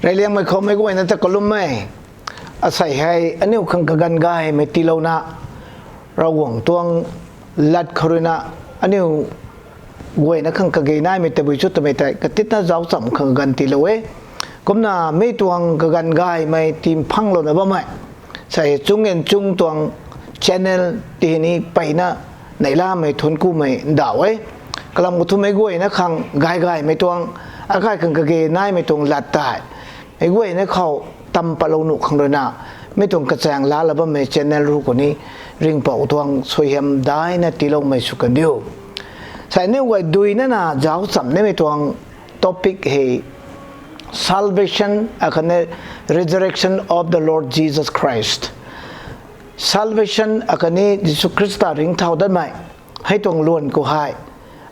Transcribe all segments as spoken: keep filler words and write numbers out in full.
Reyliangmei khou meic guayna ta kalum e. Asei hei aniu khang kaganv gaymei tiilouna, Ravguangc tuang lat khou ruina aniu guayna khang kage naimei tabui chu twmei tei katitna zauc chamv khang kaganv tiilou e. Kumna mi tuang kaganv gaymei tii phanglouna bammei sei Chung and Chung tuang channel tei ni peyna neihlamei thuanc kumei ndauh e. Kalam khou thu meic guayna khang gay gaymei tuang, akai khang kage naimei tuang lat tei meic guayna khou tam patlou nuh khang ruina, mi tuang kachaeng laalou bammei channel ru khou ni Ringhpouc tuang suaihiam daina tiiloumei sw kan diu. Sei aniu guay duinana zauc chamv nimei tuang topic hei salvation akhatni resurrection of the Lord Jesus Christ. Salvation akhatni Jisu Khrista ringcthau datmei, hei tuang luan khou hei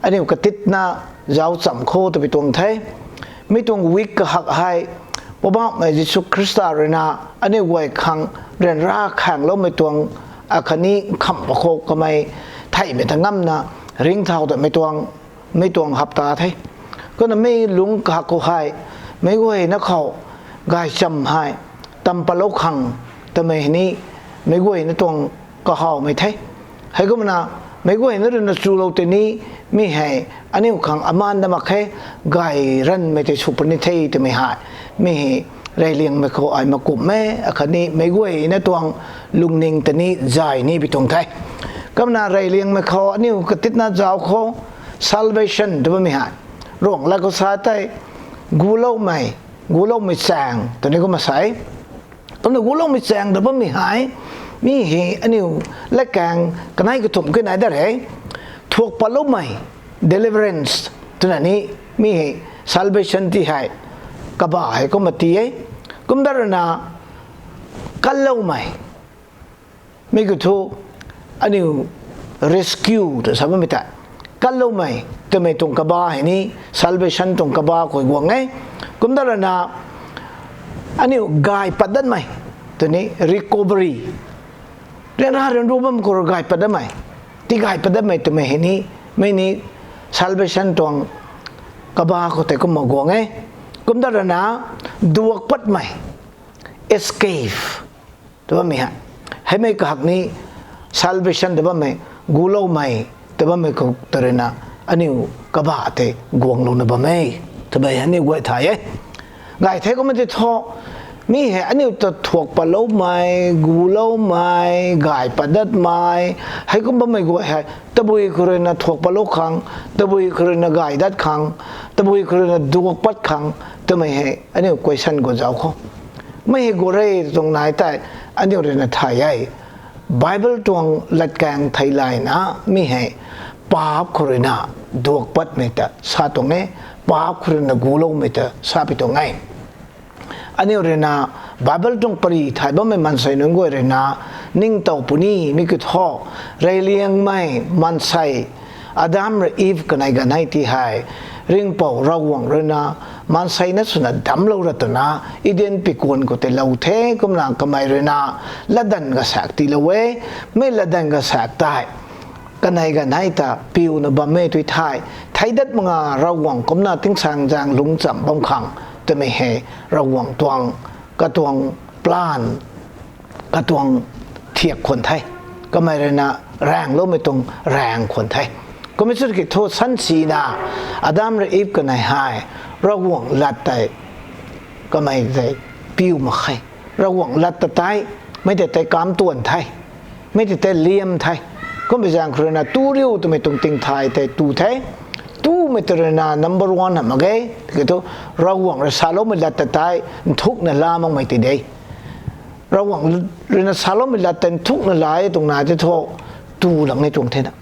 aniu katitna zauc chamv khou twpui tuang the. Mi tuang week kahak hei Poubauhmei Jisu Khrista ruina aniu guay khang ryanra khaengloumei tuang akhatni nkham pakhou kamei theihmei ta ngamna ringcthau datmei tuang, mi tuang hapta the. Kumna mi lungc kahak khou hei meic guayna khou gaychamv hei tam patlou khang twmei ni meic guayna tuang kahawmei the. Heikumna meic guayna ruina chulou tei ni mi hei aniu khang amaan da mak khe, gay ranmei tei sw puni the twmei hei mi hei Reyliangmei khou ai makumh e, akhatni meic guayna tuang lungning ta ni zay ni pi tuang the. Kumna Reyliangmei khou aniu katitna zauc khou salvation tw bammei hei Ruanglat khou sa tei guloumei, guloumei chaeng twni kumna sa e. Kumna guloumei chaeng tw bammei hei mi hei aniu latkaeng kanei kathumh kina dat re, thuak patloumei, deliverance twna ni, mi hei salvation ti hei kaba hei kumna ti e. Kumdat ruina kanloumei, mi kiu thu aniu rescue tw sa bammei tei kanloumei twmei tuang kaba hei ni salvation tuang kaba khou guang e. Kumdat ruina aniu gay pat datmei twni recovery, ryanra ryanru bam khou gay pat datmei, tigay pat datmei twmei hei ni, mi ni salvation tuang kaba khou tei kumna guang e. Kumdat ruina duak patmei, escape tw bammei hei, heimei kahak ni salvation tw bammei, guloumei tw bammei khou ta ruina aniu kaba tei guanglouna bam e twmei aniu guay thay e. Gay the kumna ti thu, mi hei aniu ta thuak patloumei, guloumei, gay pat datmei, heikum bammei guay hei tabui khou ruina thuak patlou khang, tabui khou ruina gay dat khang, tabui khou ruina duak pat khang twmei hei aniu question khou zauc khou, mi hei gu re tuang nai tei aniu ruina thay e. Bible tuang latkaeng theilayna mi hei paap khou ruina duak patmei ta sa tuang e, paap khou ruina guloumei ta sa pi tuang e. Aniu ruina Bible tuang pary thay bammei maansei nunc guay ruina ningtow puni mi kiu thu, Reyliangmei maansei Adam rui Eve kanei ganv hei ti hei Ringhpouc Ravguangc ruina maansei na swna damclou ra twna Eden pikuan khou tei lou the. Kumna kamei ruina latdanv kasaek tiilou e. Mi latdanv kasaek tei kanei ganv hei ta piuna bam e tui thei, theic dat mak nga Ravguangc kumcna tingsaengzaeng lungc chamv bam khang twmei hei Ravguangc tuang, katuang plan, katuang thiak khwan the. Kamei ruina raengloumei tuang raeng khwan the. Kumna sw ki thu sansina Adam rui Eve kanei hei Ravguangc lat tei kamei tei piu mak khe. Ravguangc lat ta tei, mei tei tei kamv tuan the, mei tei tei liam the. Kumbei zaeng khou ruina tu riu twmei tuang ting thay tei tu the. Tumei tei ruina number one hamh mak ge. Tiki thu Ravguangc rui saloumei lat ta tei nthukna la makmei ti de. Ravguangc ruina saloumei lat tei nthukna la e tuang nai tei thu tu lang ni tuang thena.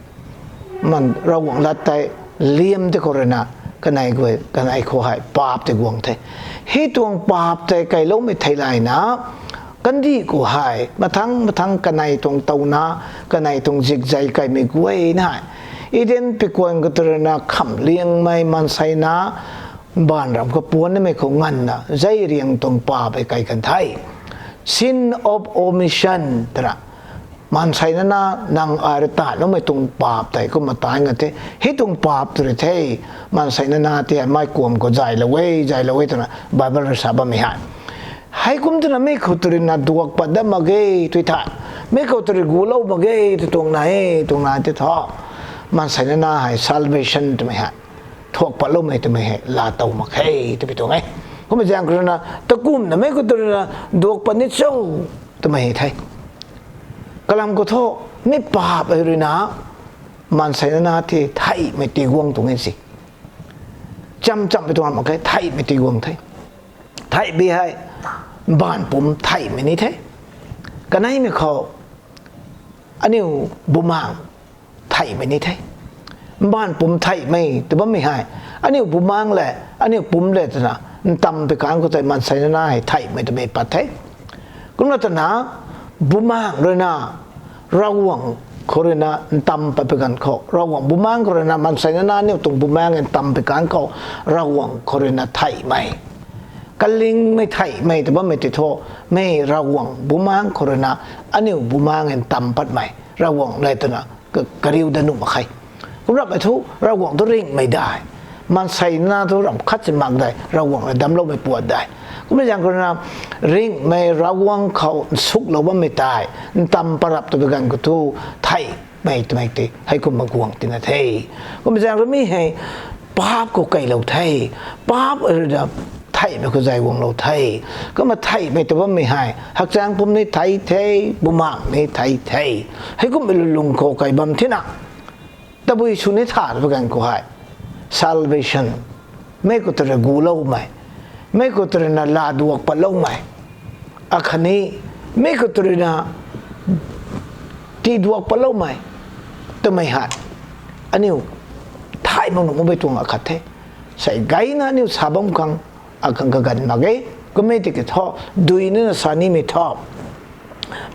Man Ravguangc lat tei liam tei khou ruina kanei guay, kanei khou hei paap tei guang the. Hei tuang paap tei kailoumei theilayna, kandih khou hei mathang mathang kanei tuang towna, kanei tuang zikzei kaimei guayna hei Eden pikuan khou tei ruina khamhliangmei maansei na baanv ram khou puan nimei khou nganvna zei riang tuang paap hei kai kan the. Sin of omission twna Maansei nana nang ai rui taanloumei tuang paap tei kumna taanc nga the. Hei tuang paap tw rui the. Maansei nana ti hei mei kuam khou zaylou e, zaylou e twna Bible rui sa bammei hei. Hei kum twna mi khou tw rui na duak pat dat mak ge tw the. Mi khou tw rui gulou mak ge tw tuang na e, tuang na tei thu. Maansei nana hei salvation twmei hei thuak patloumei twmei hei laatow mak khe twmei tuang e. Kumna zaeng khou rui na, takumna mi khou tw rui na duak pat ni cho twmei hei the. Kalam khou thu, mi paap hei rui na, maansei nana ti theihmei tiguang tuang e si. Cham cham pi tuang mak khe, theihmei tiguang the. Theihbi hei, mbaanv pumc theihmei ni the. Kaneimei khou, aniu bumaeng theihmei ni the. Mbaanv pumc theihmei tw bammei hei, aniu bumaeng le, aniu pumc le twna, ntamv pi kan khou tei maansei nana hei theihmei twmei pat the. Kumna twna, bumaeng rui na, Ravguangc khou rui na ntamv pat pi ganv khou, Ravguangc bumaeng khou rui na maansei nana aniu tuang bumaeng ntamv pi kan khou, Ravguangc khou rui na theihmei, kalingmei theihmei tw bammei ti thu, mi Ravguangc bumaeng khou rui na, aniu bumaeng ntamv patmei, Ravguangc le twna, ka-, kariu dat nuh mak khe. Kum rapmei thu, Ravguangc thu ringhmei dai. Maansei nana thu ramh khat si mak dai, Ravguangc rui damcloumei puat dai. Kumna zaeng khou rui na, ringhmei Ravguangc khou nsuklou bammei tei, ntamv pat rap tw pi ganv khou thu, theihmei twmei ti, hei kumna guang tina the. Kumna zaeng rui mi hei, paap khou keylou the, paap rui na, theihmei khou zay guanglou the. Kumna theihmei tw bammei hei, hakchaeng pumc ni thei the, bumaeng ni thei the. Hei kumna lulung khou key bam thina, tabui sw ni tha tw pi ganv khou hei, salvation, mi khou tw rui guloumei, mi khou tw rui na laa duak patloumei, akhatni, mi khou tw rui na tii duak patloumei twmei hei, aniu thay mak nuh makmei tuang akhat the. Sei gayna aniu sa bam khang, akhang kaganv mak e, kummei tiki thu, dui nina sa nimei thu,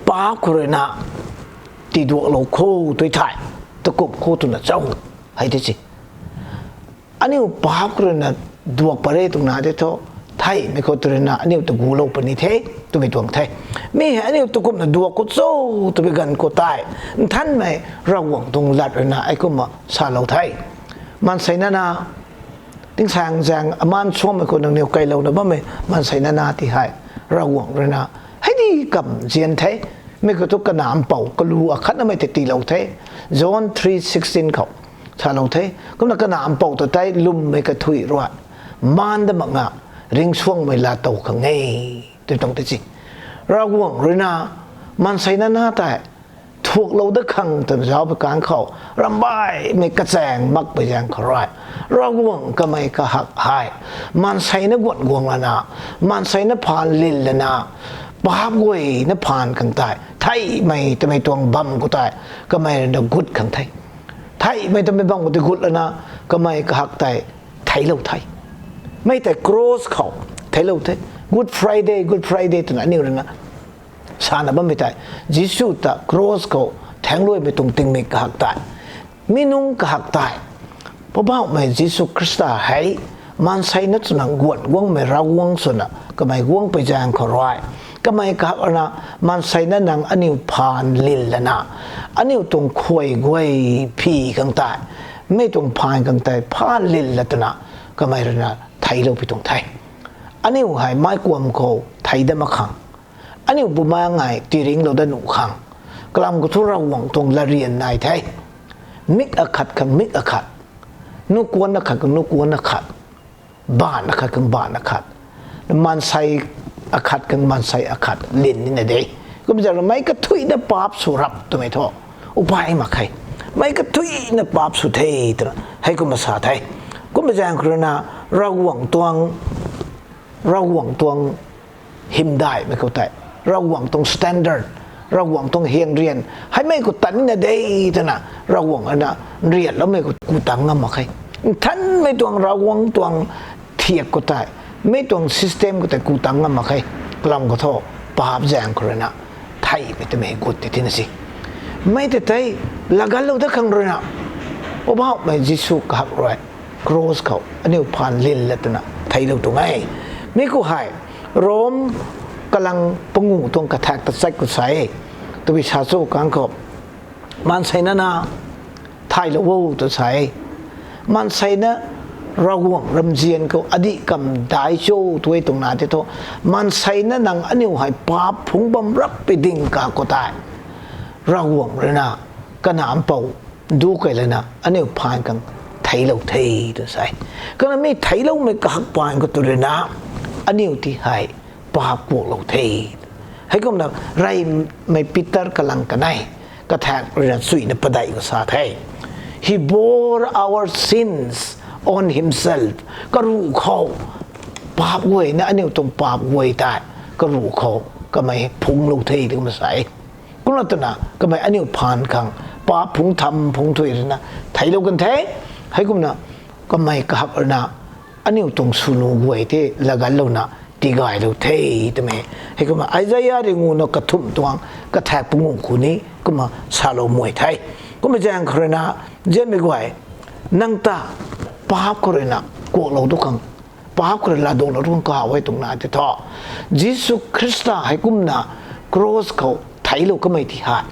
paap khou rui na tii duaklou kho tw thei, takum kho twna cho, hei tei si. Aniu paap khou rui na duak pat re twna tei thu, theihmei khou tw rui na aniu ta gulou puni the, twmei tuang the. Mi hei aniu takumna duak khou cho, twmei ganv khou tei, nthanmei Ravguangc tuang lat rui na hei kumna salou the. Maansei nana, tingsaeng zaeng amaan suangmei khou nangniw keylouna bammei maansei nana ti hei, Ravguangc rui na, hei di kam zian the, mi khou thu kanac mpouh kalu akhatnamei tei tiilou the, John three sixteen khou, salou the, kumna kanac mpouh ta tei lwmmei kathuic rui, maan dat mak nga, ringcsuangmei laatow khang e, tw tuang tei si. Ravguangc rui na, maansei nana tei, thuaklou dat khang twna zauc pi kan khou, ramhbaihmei kachaeng makpui zaeng khou rui, Ravguangc kamei kahak hei, maansei na guat guang lana, maansei na phaan lin lana, paap guay na phaan khang tei, theihmei twmei tuang bam khou tei, kamei rui na gut khang the. Theihmei twmei bam khou tei gut lana, kamei kahak tei, theiclou the. Mi tei cross khou, theiclou the. Good Friday, Good Friday twna aniu rui na sana bammei tei, Jisu ta cross khou thaengluaimei tuang tingmik kahak tei, mi nungc kahak tei, Poubauhmei Jisu Khrista hei, maansei na swna guat guangmei Ravguangc swna, kamei guangpui zaeng khou rui, kamei kahak rui na, maansei na nang aniu phaan lin lana, aniu tuang khuay guay phi khang tei, mi tuang phaan khang tei phaan lin la twna, kamei rui na theiclou pi tuang the. Aniu hei meic kuam khou thei dat mak khang, aniu bumaeng hei tiiringlou dat nuh khang, kalam khou thu Ravguangc tuang latryan nai the. Mik akhat khang mik akhat, nukuan akhat khang nukuan akhat, baanv akhat khang baanv akhat, maansei akhat khang maansei akhat lin nina de. Kumzaeng rui meic kathuicna paap sw rap twmei thu, upai mak khe. Meic kathuicna paap sw the twna hei kumna sa the. Kumzaeng khou rui na, Ravguangc tuang, Ravguangc tuang hymdaihmei khou tei, Ravguangc tuang standard, Ravguangc tuang hyangrian, hei mei khou tat nina de twna, Ravguangc rui na nrianloumei khou ku tang ngam mak khe. Nthanmei tuang Ravguangc tuang thiak khou tei, mi tuang system khou tei ku tang ngam mak khe. Kalam khou thu, paap zaeng khou rui na, theihmei twmei gut tei tina si. Mi tei tei, laaganlou dat khang rui na, Poubauhmei Jisu kahak rui, cross khou aniu phaan lin la twna theiclou tuang e. Mi khou hei, Rom kalang pangu tuang kathaek tachat khou sa e. Tabui sa cho kang khou, maansei na na thaylou o tw sa e. Maansei na Ravguangc ramzian khou adih kam dai cho tw e tuang na tei thu, maansei na nang aniu hei paap phungc bam rap pi ding ka khou tei, Ravguangc rui na kanac mpouh du key lana aniu phaan khang theiclou the tw sa e. Kumna mi theicloumei kahak paan khou tu rui na aniu ti hei paap kuaklou the. Heikumna reymei Peter kalang kanei, kathaek rui na chuina padeih khou sa the, He bore our sins on himself. Karuh khou paap guay na, aniu tuang paap guay tei karuh khou kamei phungclou the tw kumna sa e. Kumna twna kamei aniu phaan khang paap phungc tham phungc thui rui na theiclou kan the. Heikumna kamei kahak rui na aniu tuang swnu guay tei laganlouna tigaylou the twmei, heikumna Isaia ringu na kathumh tuang kathaek panguh khou ni kumna salou muay the. Kumna zaeng khou rui na, zianmei guay, nang ta paap khou rui na kuaklou tu khang, paap khou rui laadulou tu khang kahaw e tuang na tei thu, Jisu Khrista heikumna cross khou theiclou kamei ti hei,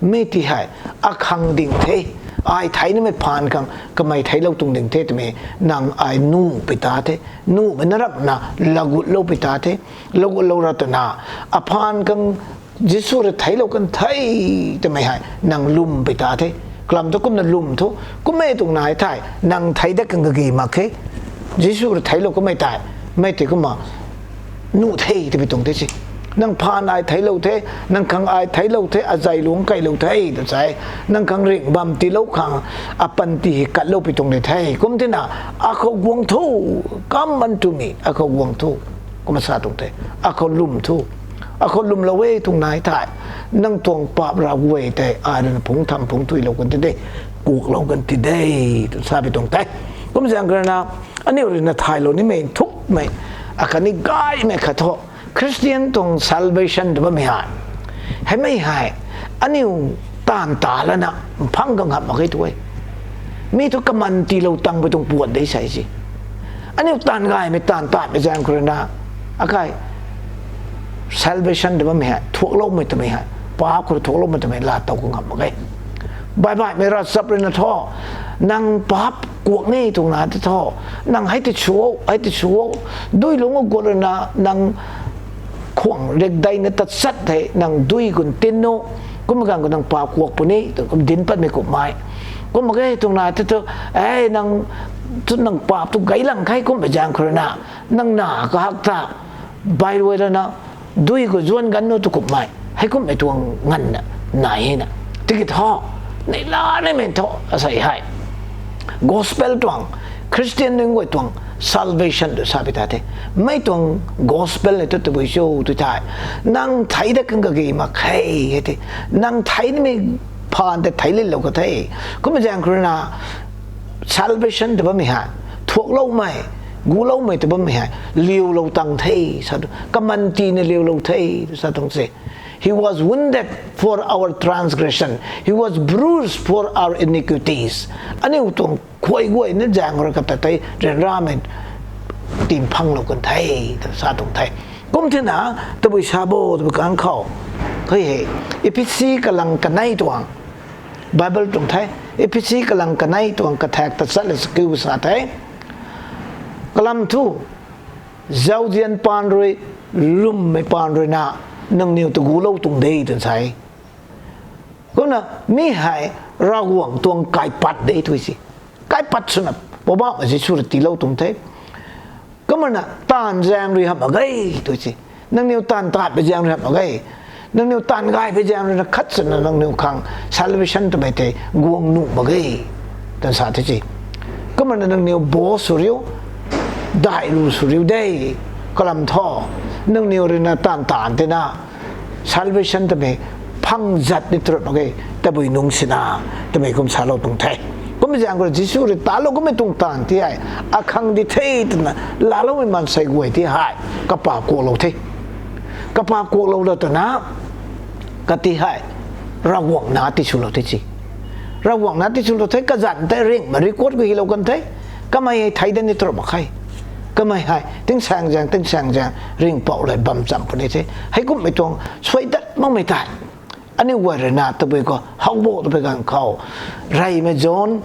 mi ti hei akhang ding the, ai thei nimei phaan khang kamei theiclou tuang ding the twmei nang ai nuh pi ta the, nuhmei na rapna lagutlou pi ta the, lagutlou ra twna, aphaan khang Jisu rui theiclou kan the twmei hei nang lwm pi ta the. Kalam thu kumna lwm thu, kummei tuang na e thei, nang thei dat khang kage mak khe. Jisu rui theiclou kamei tei, mei tei kumna nuh the twbi tuang the si. Nang phaan ai theiclou the, nang khang ai theiclou the, azei luangc keylou the tw sa e. Nang khang ringh bam tiilou khang, apanty hei katlou pi tuang ni the. Kum tina, akhou guang thu, come unto me, akhou guang thu, kumna sa tuang the. Akhou lwm thu, akhou lwmlou e tuang na e thei, nang tuang paap ra guay tei ai rui na phungc tham phungc thuilou kan ti de, kuaklou kan ti de, tw sa pi tuang the. Kum zaeng khou rui na, aniu rui na thaylou nimei nthukmei, akhatni gaymei khat thu, Christian tuang salvation tw bammei hei, heimei hei aniu taanv ta lana mphang khang hamh mak ge tw e. Mi thu kaman tiilou tangpui tuang puat de sa e si. Aniu taanv gaymei, taanv tatmei zaeng khou rui na, akai salvation tw bammei hei, thuakloumei twmei hei, paap khou rui thuakloumei twmei laa tow khang hamh mak ge. Baih baihmei ravchap rui na thu, nang paap kuak ni tuang na tei thu, nang hei ti sw o, hei ti sw o, dui lungc o guat rui na nang khwang riakdeina tachat hei nang dui khou tin o, kumna ganv khou nang paap kuak puni twna kum dinc patmei kummei. Kumna ge tuang na tei thu, e, nang, tu nang paap tu gaylang khe kummei zaeng khou rui na, nang na kahak ta, bai ruai lana, dui khou zuan ganv o tw kummei, heikumhmei tuang nganvna nai e na. Tiki thu, neihla nimei thu asei hei, gospel tuang, Christian nunc guay tuang salvation tw sa pi ta the. Mei tuang gospel ni thu tabui cho tw thei, nang thei dat khang kage mak khe, hei the. Nang thei nimei phaan tei theic lilou ka the. Kummei zaeng khou rui na, salvation tw bammei hei, thuakloumei, guloumei tw bammei hei liulou tang the sa tu, kaman tina liulou the sa tuang se. He was wounded for our transgression, he was bruised for our iniquities. Aniu tuang khuay guay na zaeng rui kata tei ryanramei timphanglou kan the, sa tuang the. Kum tina, tabui sa bo twbi kang khou, hei he, Ephesi kalang kanei tuang, Bible tuang the, Ephesi kalang kanei tuang kathaek tachat le chakiu sa the, kalam thu, zauzian paan rui, lwmmei paan rui na, nangniw ta gulou tuang de tw sa e. Kumna, mi hei Ravguangc tuang kaipat de tw si. Kaipat swna, Poubauhmei Jisu rui tiilou tuang the. Kumna, taanv zaeng rui hamh mak ge tw si. Nangniw taanv tatpui zaeng rui hamh mak ge. Nangniw taanv gaymei zaeng rui na khat swna nangniw khang salvation twmei tei guang nuh mak ge, tw sa the si. Kumna nangniw bo sw riu, daih ru sw riu de, kalam thu, nangniw rui na taanv taanv tina, salvation twmei phang zat ni tw rap mak ge, tabui nungc sina, twmei kum salou tuang the. Kummei zaeng khou Jisu rui talou kummei tuang taanv ti hei, akhang di the twna laaloumei maansei guay ti hei, kapaap kuaklou the. Kapaap kuaklou lou twna, kati hei, Ravguangc na tiswlou the si. Ravguangc na tiswlou the, kazanc tei ringhmei record khou hylou kan the. Kamei hei thei dat ni tw rap mak khe. Kamei hei tingsaeng zaeng, tingsaeng zaeng ringhpouc lei bam cham puni the. Heikumhmei tuang suai dat makmei tei, Aniu guay rui na tabui khou how bo tabui ganv khou, reymei John,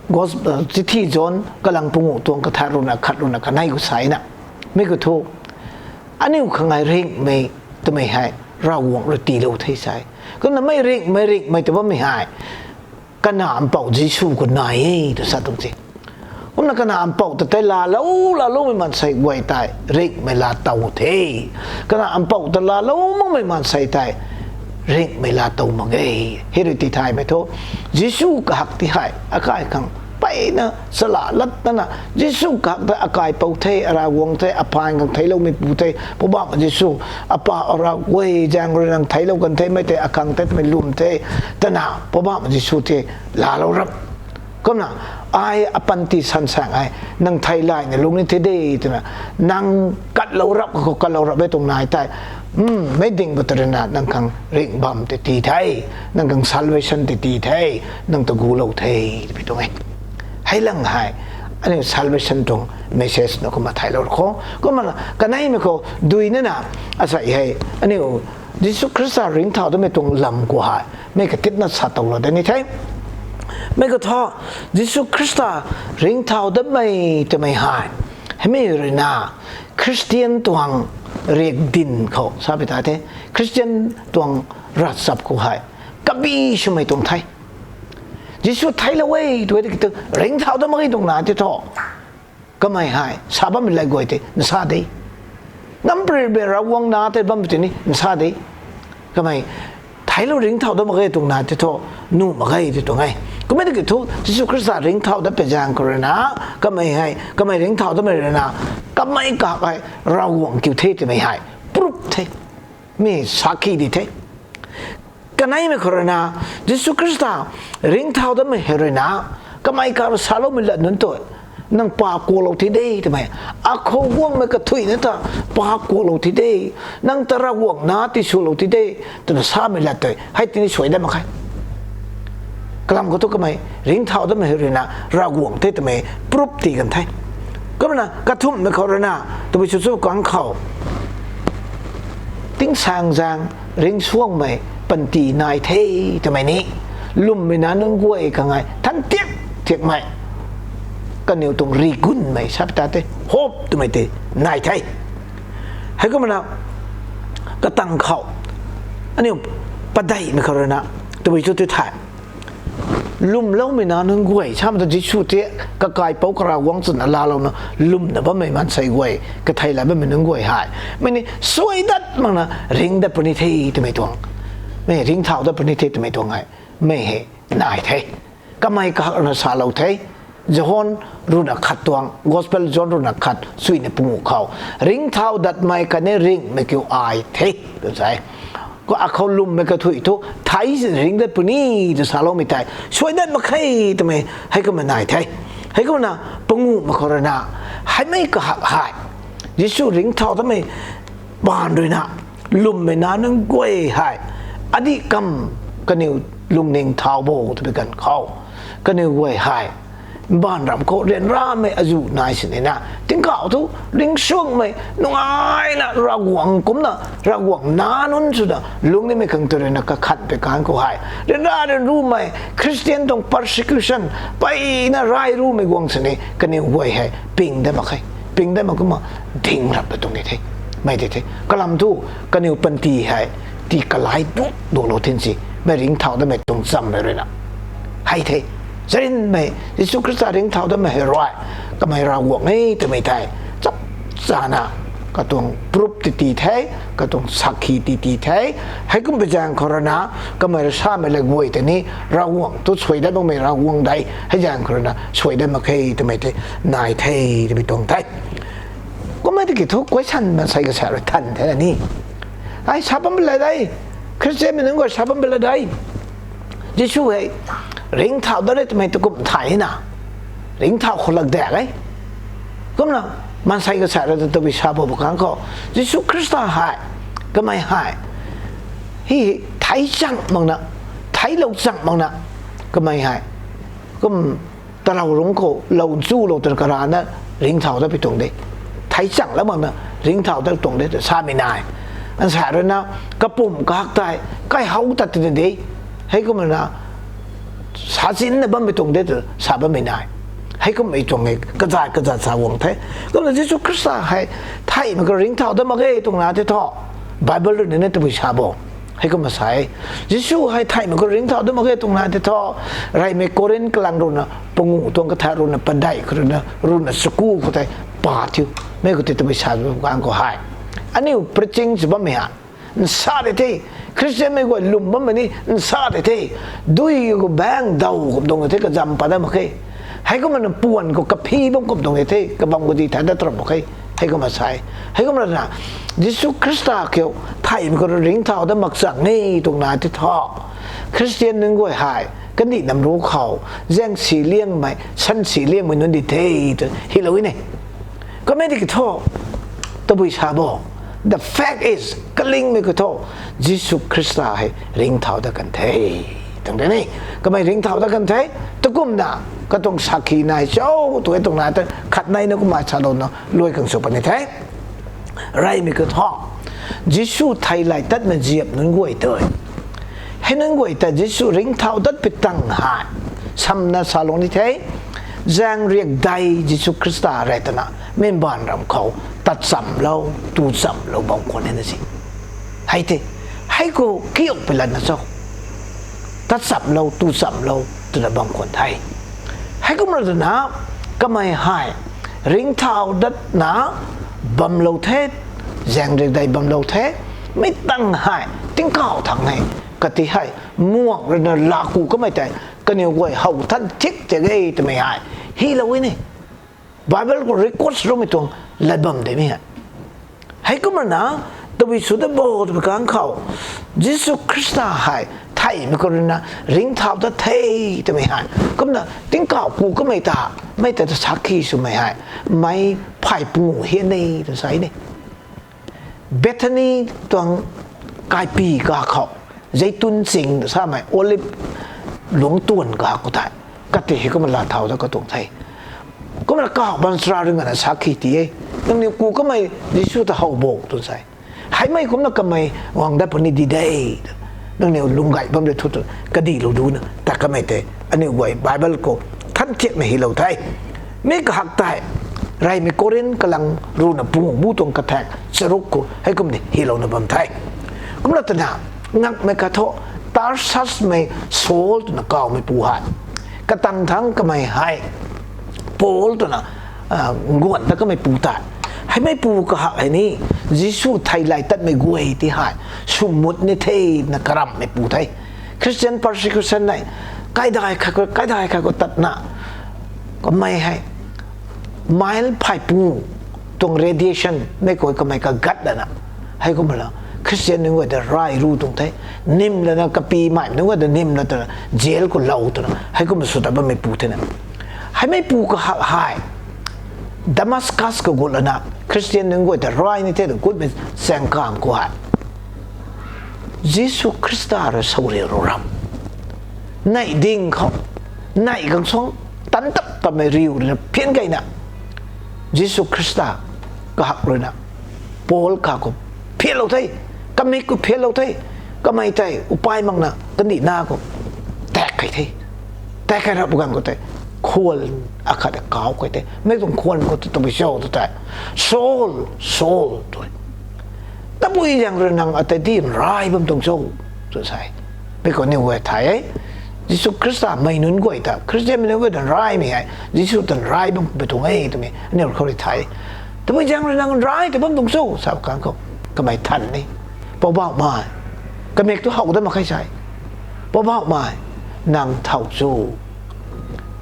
Gos-, chithi John kalang panguh tuang kathat rui na khat rui na kanei khou sa na, mi khou thu, aniu khang hei ringhmei twmei hei Ravguangc rui tiilou the sa e. Kumna mei ringhmei, ringhmei tw bammei hei, kanac mpouh Jisu khou nai e tw sa tuang se. Kumna kanac mpouh ta tei laalou, laaloumei maansei guay tei ringhmei laa tow the. Kanac mpouh ta laalou makmei maansei tei ringhmei laa tow mak ge. Hei rui tithaymei thu, Jisu kahak ti hei akai khang mpeyna sala latna, Jisu kahak tei akaipouc the, Ravguangc the, aphaan khang theicloumeipu the, Poubauhmei Jisu, apa Ravguangc zaeng rui nang theiclou kan the, mei tei akhang tei twmei lwm the, twna Poubauhmei Jisu tei laalou rap. Kumna, ai apanty sansaeng hei nang thei layna lung ni the de twna, nang katlou rap khou katlou rap e tuang nai tei, mei ding khou ta rui na nang khang ringh bam tei tii the, nang khang salvation tei tii the, nang ta gulou the, twmei tuang e. Hei lang hei aniu salvation tuang message na kumna theiclou khou. Kumna kaneimei khou duina na, asei hei aniu Jisu Khrista ringcthau datmei tuang lam khou hei mei katitna sa towlou da ni the. Mei khou thu, Jisu Khrista ringcthau datmei twmei hei, heimei rui na Christian tuang riakdanv khou sa pi ta the, Christian tuang ravchap khou hei kabi swmei tuang the. Jisu theiclou e tw e tiki thu ringcthau dat mak ge tuang na tei thu, kamei hei sa bammei lat guay tei nsa de. Namparymei Ravguangc nac tei bammei tei ni nsa de. Kamei theiclou ringcthau dat mak ge tuang na tei thu, nuh mak ge tei tuang e. Kummei tiki thu Jisu Khrista ringcthau dat pui zaeng khou rui na, kamei hei, kamei ringcthau datmei rui na, kamei kahak hei Ravguangc kiu the twmei hei proof the. Mi sakhi di the. Kaneimei khou rui na, Jisu Khrista ringcthau datmei hei rui na, kamei kahak rui saloumei lat nunc tu, nang paap kuaklou the de twmei, akhou guangmei kathuicna ta paap kuaklou the de, nang ta Ravguangc nac tiswlou the de, twna samei lat tei hei tini suai dat mak khe. Kalam khou thu kamei ringcthau datmei hei rui na Ravguangc the twmei proof tii kan the. Kumna kathumhmei khou rui na, tabui sw chu kang khou tingsaengzaeng ringcsuangmei panty nai the twmei ni, lwmmei nac nunc guay khang hei than tiak thiakmei, kaniw tuang rigunmei sa pi ta the, hope twmei tei nai the. Heikumna katang khou aniu padeihmei khou rui na, tabui chu tei the, lwmloumei nac nunc guay samei ta Jisu tei kakaipouc karavguangc chwna laalouna lwmna bammei maansei guay, kathei la bammei nunc guay hei, mei ni suai dat makna ringc dat puni the twmei tuang, mei ringcthau dat puni the twmei tuang hei, mei hei nai the. Kamei kahak rui na salou the. John rui na khat tuang, Gospel John rui na khat suina panguh khou, ringcthau datmei khatni ringhmei kiu ai the, tw sa e. Khou akhou lwmmei kathuic thu thei si ringc dat puni tw saloumei tei suai dat mak khe twmei heikumna nai the. Heikumna panguhmei khou rui na, heimei kahak hei Jisu ringcthau datmei baanv rui na, lwmmei nac nunc guay hei adih kam kaniw lungning thau bo twpui ganv khou, kaniw guay hei mbaanv ram khou ryanramei azuh nai sini na, tingkauh thu ringcsuangmei nungaina Ravguangc kumcna, Ravguangc nac nunc swna lungc nimei khang tw rui na kakhan pui ganv khou hei, ryanra ryanrumei Christian tuang persecution mpeyna rai rumei guang sini kaniw guay hei ping dat mak khe. Ping dat mak kumna ding rap ta tuang ni the. Mei tei the, kalam thu kaniw panty hei tii kalai duk duklou thin si, mei ringcthau datmei tuang chammei rui na. Hei the, charynmei Jisu Khrista ringcthau datmei hei rui, kamei Ravguangc e twmei tei chapchana katuang proof tei tii the, katuang sakhi tei tii the. Heikum pui zaeng khou rui na, kamei rui samei lat guay tei ni Ravguangc tu suai dat makmei Ravguangc de, hei zaeng khou rui na suai dat mak khe twmei tei nai the, twmei tuang the. Kummei tiki thu question maansei kasa rui than the na ni, ai sa bam pui la de, Khristianmei nunc guay sa bam pui la de, Jisu hei ringcthau dat e twmei tu kum thay na, ringcthau khou lak dak e. Kumna maansei kasa rui ta tabui sa bo bu kang khou, Jisu Khrista hei, kamei hei, hei thei chang makna, theiclou chang makna, kamei hei kum tarou rungc khou lou chulou twna karana ringcthau dat pui tuang de, thei chang lak makna ringcthau dat tuang de tw samei nai. Nsa rui na, kapumc kahak tei, kai how tat twna de. Heikumna, sa zinna bammei tuang de tw, sa bammei nai. Heikummei tuang e, kazat kazat sa guang the. Kumna Jisu Khrista hei, theihmei khou ringcthau dat mak ge tuang na the tho. Bible rui na tabui sa bo. Heikumna sa e. Jisu hei theihmei khou ringcthau dat mak ge tuang na the tho. Reymei Korin kalang rui na, pangu tuang katha rui na, padeih khou rui na, rui na suku khou tei, pa thiu. Mei khou tei tabui sa bo kan khou hei. Aniu preaching sw bammei ha. Nsa de the, Christian mei guay lwm bammei ni nsa de the, dui khou bang daw kum tuang de the, kazam pat dat mak khe. Heikumna puan khou kaphi bam kum tuang de the, kabam khou di than dat ram mak khe. Heikumna sa e. Heikumna na, Jisu Khrista kiu, theihmei khou ringcthau dat mak chang e tuang na the tho. Christian nunc guay hei, kandih nam ru khou, zaeng si liangmei, san si liangmei nunc di the, tw hylou e ne. Kamei di ki tho, tabui sa bo. The fact is, kalingmei ki tho, Jisu Khrista hei ringcthau dat kan the. Tuang de ni, kamei ringcthau dat kan the, tukumna, katuang sakhi nai cho, tu e tuang na ta, khat nai na kumna salouna, luai khang sw puni the. Reymei ki tho, Jisu theilay tatmei ziap nunc guay tei. Hei nunc guay ta Jisu ringcthau dat pi tang hei. Samna salou ni the, zaeng riak dei Jisu Khrista rui twna, meic mbaanv ram khou, tat chamlou, tu chamlou bam khwan e na si. Hei the, hei khou kiu pi lana cho. Tat chamlou, tu chamlou, twna bam khwan the. Heikumna twna, kamei hei, ringcthau datna, bamlou the, zaeng riak dei bamlou the, mei tang hei, tingkauh thangc hei, kati hei, muang rui na laku kamei tei, kaniw guay how than thik te ge twmei hei, hylou e ni. Bible khou record sw rumei tuang lat bam de mi hei. Heikumna, tabui sw dat bo twmei kang khou, Jisu Khrista hei, theihmei khou rui na, ringcthau dat the twmei hei. Kumna, tingkauh ku kamei ta, mei ta ta sakhi swmei hei, mei phay pungu hian e tw sa e ni. Bethany tuang kaipy kakhou, Zeitun ching tw samei, Olive luangc tuan kakhou tei, kati hei kumna lat thau dat katuang the. Kumna kaw baanchara rui ngana sakhi ti e. Nangniw ku kamei Jisu ta how bo tw sa e. Heimei kumna kamei guang dat puni di de. Nangniw lung gay bam de thu tw, kadihlou duna, ta kamei tei, aniu guay Bible khou, than thiakna hylou the. Mi kahak tei, Reymei Korin kalang rui na pangu bu tuang kathaek charuk khou, heikum di hylouna bam the. Kumna twna, ngakmei katho, Tarsus mei Saul twna kawmeipu hei. Katang thangc kamei hei, Paul twna, ah, nguan ta kameipu tei. Heimeipu kahak hei ni, Jisu theilay tatmei guay ti hei, swmut ni the na karamhmeipu the. Christian persecution nei, kaidai khat khou, kaidai khat khou tatna, kamei hei, mile phay pungu tuang radiation mei khou kamei kagat lana, heikumna, Christian nunc guay ta rai ru tuang the, nim lana kapy mei nunc guay ta nim la twna, jail khou lou twna, heikumna sw ta bammeipu thena. Heimeipu kahak hei, Damascus khou gut lana, Christian nunc guay ta rai ni the tw gutmei chaeng kang khou hei, Jisu Khrista rui sawriu ru ram, neih ding khou, neih khang suang, tan tap tapmei riu rui na phian keyna, Jisu Khrista kahak rui na, Paul kakhou phianlou the, kamik khou phianlou the, kamei tei upai makna kandihna khou tak key the. Tak key rap ganv khou tei, khwan akhat kau key the. Mei tuang khwan khou tu tabui cho tu tei, Saul, Saul, tu, tabui zaeng rui nang ata di nrai bam tuang cho, tu sa e. Mei khou aniu guay thay e. Jisu Khrista mei nunc guay ta, Christian mei nunc guay ta nraimei hei, Jisu ta nrai bammei tuang e twmei aniu khou rui thay. Tabui zaeng rui nang nrai ta bam tuang cho, sa kang khou, kamei than ni, Poubauhmei, kamik tu how dat mak khe sa e. Poubauhmei, nang thow cho,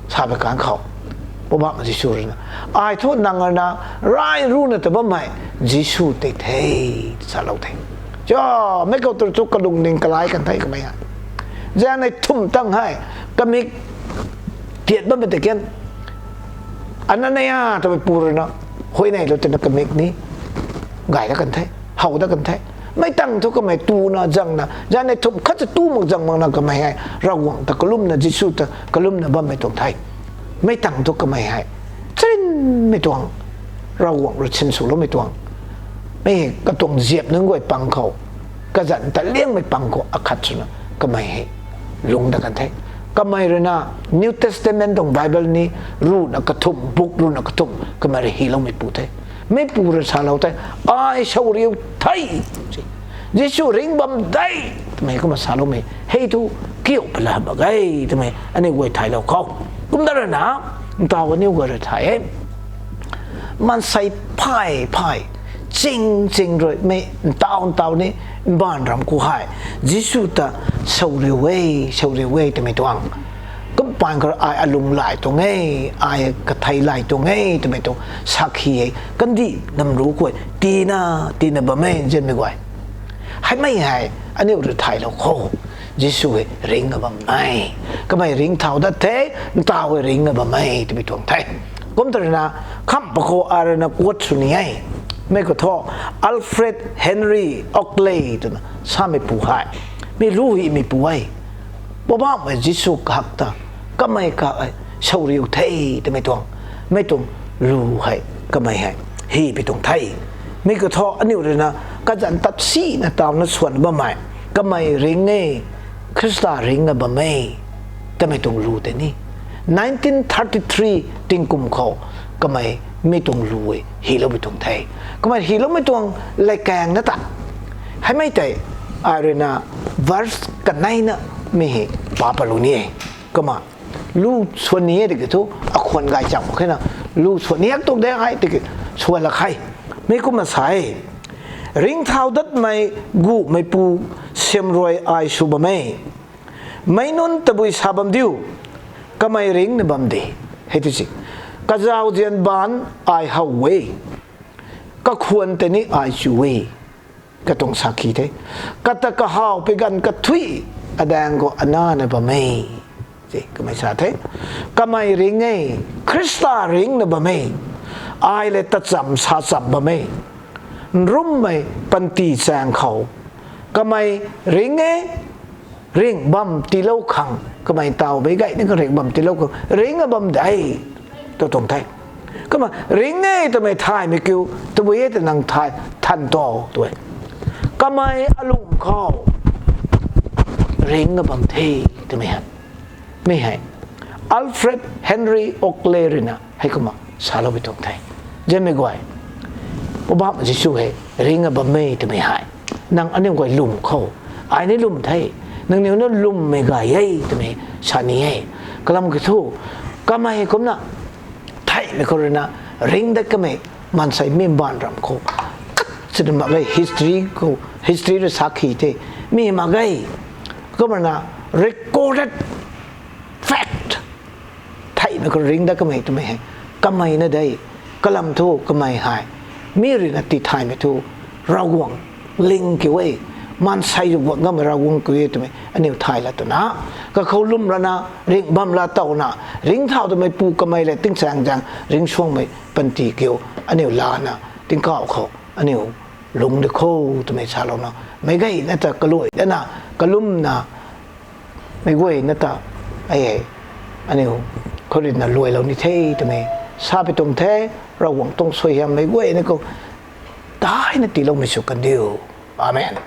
sa pei kang khou, Poubauhmei Jisu rui na, ai thu nang rui na rai runa ta bammei Jisu tei the, salou the. Cha, mei khou tu chu kalungning kalai kan the kamei hei. Zaeng nei thumh tang hei, kamik tiat bammei tei kan, Anania twmeipu rui na, huayney lou twna kamik ni gay dat kan the, how dat kan the. Mei tangv thu kamei tuna zangna, zaeng nei thumh khat ta tu mak zang makna kamei hei, Ravguangc ta kalumna, Jisu ta kalumna bammei tuang the. Mei tangv thu kamei hei, charynmei tuang, Ravguangc rui sinswloumei tuang, Mi hei katuang ziap nunc guay pang khou, kazanc ta liangmei pang khou akhat swna kamei hei lungc dat kan the. Kamei rui na New Testament tuang Bible ni ruhna kathumh, book ruhna kathumh kamei rui hyloumeipu the. Meipu rui salou the, ai sawriu the, Jisu ringc bam de, twmei kumna saloumei hei thu kiu pala mak ge twmei aniu guay thaylou khou. Kumna rui na, ntaw aniu guay rui thay e. Maansei phay phay, ching ching rui mei ntaw ntaw ni mbaanv ram khou hei Jisu ta sawriu e, sawriu e twmei tuang. Kum paan khou ai alung lay tuang e, ai kathei lay tuang e twmei tuang sakhi e. Kandih namru khou tina, tina bam e, nzianmei guay. Heimei hei aniu rui thaylou khou, Jisu hei ringc a bam e. Kamei ringcthau dat the, ntaw hei ringc a bam e twmei tuang the. Kumta rui na, khamh pa khou ai rui na quote sw ni e. Mei khou thu Alfred Henry Oakley twna sameipu hei, mi lu hymeipu e. Poubauhmei Jisu kahak ta kamei ka sawriu the twmei tuang, mei tuang lu hei kamei hei hypui tuang the. Mi khou thu aniu rui na kazanc tat sina tawna swan bammei, kamei ringc e, Khrista ringc a bam e twmei tuang lu tei ni nineteen thirty-three tingkum khou kamei mi tuang lu e hyloupui tuang the. Kamei hyloumei tuang latkaeng na ta, heimei tei ai rui na verse kaneina mi hei pa palou ni e. Kumna lu swan ni e tiki thu, akhwan gay cham mak khe na, lu swan ni e tuang de hei tiki, swan lak khe. Mi kumna sa e, ringcthau datmei gumeipu siam rui ai sw bam e. Meic nunc tabui sa bam diu, kamei ringcna bam de, hei tu si. Kazauzian baanc ai how e, kakhwan tei ni ai chu e, katuang sakhi the. Kata kahaw pui ganv kathuic adaeng khou anana bam e, kamei sa the. Kamei ringc e, Khrista ringcna bam e, ai le tachamv sacham bam e, nrummei panty chaeng khou. Kamei ringc e, ringc bam tiilou khang, kamei ntaw bammei gayna khang ringc bam tiilou khang ringc a bam de, tu tuang the. Kumna ringc e twmei thaymei kiu, tabui e ta nang thay than tu tu e. Kamei alung khou ringc a bam the twmei hei, mi hei Alfred Henry Oakley rui na hei kumna saloupui tuang the. Nzianmei guay, Poubauhmei Jisu hei ringc a bam e twmei hei nang aniu guay lwm khou, ai ni lwm the, nangniw na lwmmei gay e twmei sa ni e. Kalam kiu thu, kamei kumna theihmei khou rui na ringc dat kamei maansei mi mbaanv ram khou khat sina mak ge, history khou, history rui sakhi the, mi mak ge. Kumna recorded fact, theihmei khou ringc dat kamei twmei hei kamei na de. Kalam thu kamei hei mi rui na tithaymei thu Ravguangc ling kiu e, maansei rui guang kamei Ravguangc kiu e twmei aniu thay la twna, kakhou lwm rana, ringc bam la tawna, ringcthau twmeipu kamei le tingsaeng zaeng ringcsuangmei panty kiu aniu lana, tingkauh khou aniu lungc di kho twmei salouna, meic guayna ta kaluai dana, kalumna, meic guayna ta, ai, aniu khou rui na luailou ni the twmei sapui tuang the. Ravguangc tuang suaihiam meic guayna khou daina tiiloumei sw kandiu. Amen.